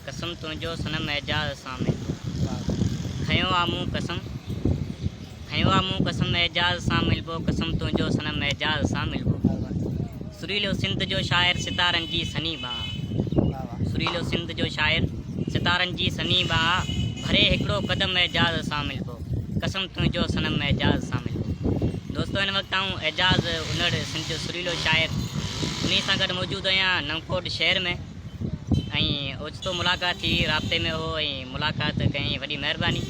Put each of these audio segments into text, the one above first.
قسم تنهنجو صنم اعجاز سان ملبو. کنيو آ مون قسم کنيو آ مون قسم اعجاز سان ملبو قسم تنهنجو صنم اعجاز سان ملبو. سريلو سنڌ جو شاعر ستارن جي سني ٻانهن آ. سريلو سنڌ جو شاعر ستارن جي سني ٻانهن آ. ڀري هڪڙو قدم اعجاز سان ملبو قسم تنهنجو صنم اعجاز سان ملبو. دوستو هن وقت آئون اعجاز انڙ سنڌ جو سريلو شاعر انهي سان گڏ موجود آهيان نئونڪوٽ شهر ۾. ۽ اوچتو ملاقات ٿي رابطي ۾ هو ۽ ملاقات ڪيائين وڏي مهرباني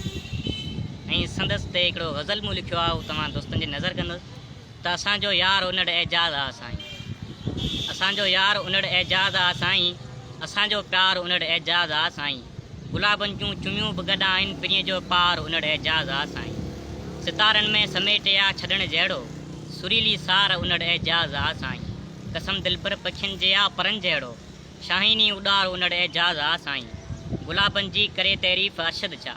۽ سندس تي هڪڙو غزل مون لکيو آهي اهو توهان دوستن جي نظر ڪندس ته اسان جو يار انڙ اعجاز آ سائين اسان جو يار انڙ اعجاز آ سائين اسان جو پيار انڙ اعجاز آ سائين گلابن جون چميون به گڏ آهن پرينء جو پار انڙ اعجاز آ سائين ستارن ۾ سميٽي آ ڇڏڻ جهڙو سريلي سار انڙ اعجاز آ سائين. قسم دلبر پکين جي آ پرن جهڙو، شاهيني اڏار انڙ اعجاز آ سائين. گلابن جي ڪري تعريف ارشد ڇا،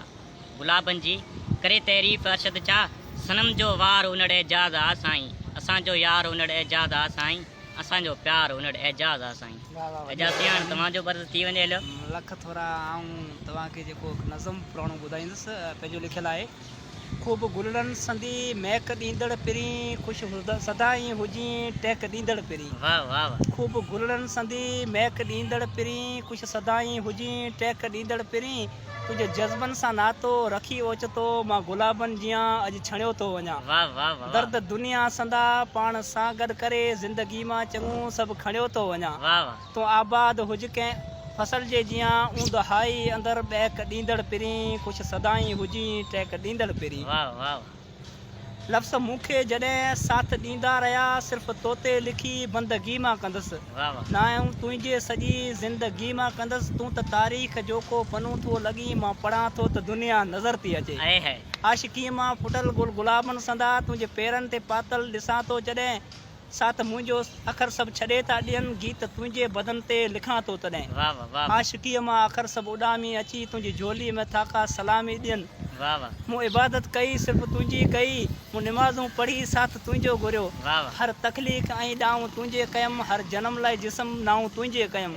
گلابن جي ڪري تعريف ارشد ڇا، صنم جو وار انڙ اعجاز آ سائين. اسان جو يار انڙ اعجاز آ سائين، اسان جو پيار انڙ اعجاز آ سائين. اعجاز سائين هاڻ توهان جو به عرض ٿي وڃي هليو. لک ٿورا آئون توهان کي جيڪو هڪ نظم پراڻو ٻڌائيندس پنهنجو لکيل آهي. خوب گلڙن سندي مهڪ ڏيندڙ پرين، خوش سدائين هجين ٽهڪ ڏيندڙ پرين. خوب گلڙن سندي مهڪ ڏيندڙ پرين، خوش سدائين هجين ٽهڪ ڏيندڙ پرين. تنهنجي جذبن سان ناتو رکي اوچتو مان گلابن جيان اڄ ڇڻيو ٿو وڃان. درد دنيا سندا پاڻ سان گڏ ڪري زندگي مان چڱو سڀ کڻيو ٿو وڃان. تون آباد هج ڪنهن فصل جي جيان اوندهائي اندر ٻهڪ ڏيندڙ پرين خوش سدائين هجين ٽهڪ ڏيندڙ پرين. لفظ مون کي جڏهن ساٿ ڏيندا رهيا صرف توتي لکي بندگي مان ڪندس نانء تنهنجي سڄي زندگي مان ڪندس تون ته تاريخ جو ڪو پنو ٿو لڳين مان پڙهان ٿو ته دنيا نظر ٿي اچي عاشقيء مان ڦٽل گل گلابن سندا تنهنجي پيرن تي پاتل ڏسان ٿو جڏهن ساٿ منهنجو اکر سڀ ڇڏي ٿا ڏين، گيت تنهنجي بدن تي لکان ٿو تڏهن. عاشقيء مان اکر سڀ اڏامي اچي تنهنجي جهوليء ۾ ٿا ڪا سلامي ڏين. مون عبادت ڪئي صرف تنهنجي ڪئي، مون نمازون پڙهي ساٿ تنهنجو گهريو. هر تخليق ۽ ڏانء تنهنجي ڪيم، هر جنم لاء جسم نائون تنهنجي ڪيم.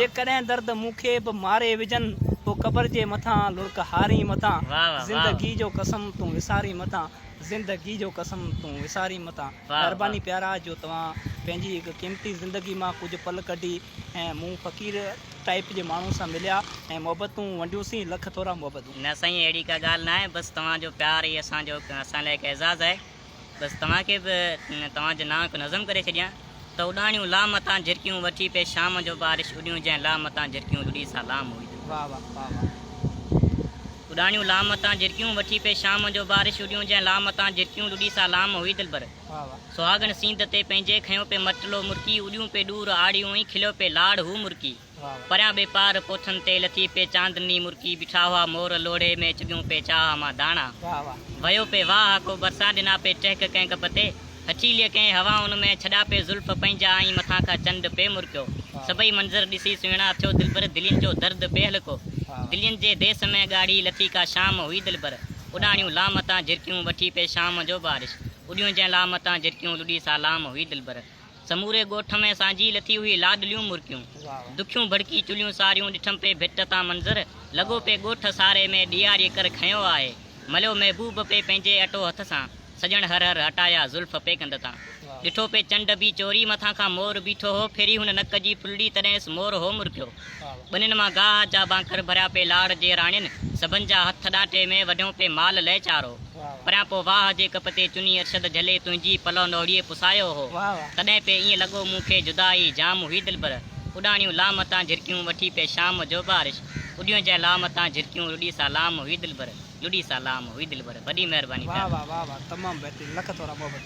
جيڪڏهن درد مون کي به ماري وجهن، پوء قبر جي مٿان لڙڪ هارين متان. زندگي جو قسم تون وسارين متان. زندگي جو قسم تون وسارين متان. مهرباني پيارا جو توهان پنهنجي هڪ قيمتي زندگي مان ڪجهه پل ڪڍي ۽ مون فقير ٽائيپ جي ماڻهو سان مليا ۽ محبتون ونڊيون سين لک ٿورا محبتون. نه سائين اهڙي ڪا ڳالهه ناهي بس توهان جو پيار ئي اسان جو اسان لاء هڪ اعزاز آهي بس توهان کي به توهان جي نانء هڪ نظم ڪري ڇڏيان ته اڏاڻيون لام تان جهرڪيون وٺي پئي شام جو بارش اڏيون جنهن لام تان جهرڪيون لڏي سا لام هئي دل. واه واه واه واه. اڏاڻيون لام تان جهرڪيون وٺي پئي شام جو بارش اڏيون جنهن لام تان جهرڪيون لڏي سا لام هئي دلبر. واه واه. سهاڳڻ سينڌ تي پنهنجي کنيو پئي مٽلو مرڪي اڏيون پئي ڏور آڙيون ۽ کليو پئي لاڙ هو مرڪي. پريان ٻي پار پوٺن تي لٿي پئي چاندني مرڪي بيٺا هئا مور لوڙهي ۾ چڳيون پئي چاهه مان داڻا. وهيو پئي واهه ڪو برسان ڏنا پئي ٽهڪ ڪنهن ڪپ تي. هٺيليء ڪنهن هوائن ۾ ڇڏيا پئي زلف پنهنجا ۽ مٿان کان چنڊ پئي مرڪيو. سڀئي منظر ڏسي سهڻا ٿيو دلبر دلين جو درد پئي هلڪو. دلين جي ديس ۾ ڳاڙهي لٿي ڪا شام هئي دلبر. اڏاڻيون لام تان جهرڪيون وٺي پئي شام جو بارش. اڏيون جنهن لام تان جهرڪيون لڏي سا لام هئي دلبر. سموري ڳوٺ ۾ سانجهي لٿي هئي لاڏليون مرڪيون. دکيون ڀڙڪي چلهيون ساريون ڏٺم پئي ڀٽ تان منظر. لڳو پئي ڳوٺ ساري ۾ ڏياريء ڪر کنيو آهي. مليو محبوب پئي پنهنجي اٽو هٿ سان. سڄڻ هر هر هٽايا زلف پئي ڪنڌ تان. ڏٺو پئي چنڊ به چوري مٿان کان مور بيٺو هو. ڦري هن نڪ جي ڦلڙي تڏهن اس مور هو مرڪيو. ٻنين مان گاهه جا ڀانڪر ڀريا پئي لاڙ جي راڻين. سڀن جا هٿ ڏانٽي ۾ وڍيون پئي مال لئه چارو. پريان پوء واهه جي ڪپ تي چني ارشد جهلي تنهنجي پلؤ نوڙيء پسايو هو. تڏهن پئي ائين لڳو مون کي جدائي جام هئي دلبر. اڏاڻيون لام تان جهرڪيون وٺي پئي شام جو بارش. اڏيون جنهن لام تان جهرڪيون لڏي سا لام هئي دلبر. لڏي سا لام هئي دلبر. وڏي مهرباني واه پيارا. واه واه واه تمام بهترين لک ٿورا محبتون.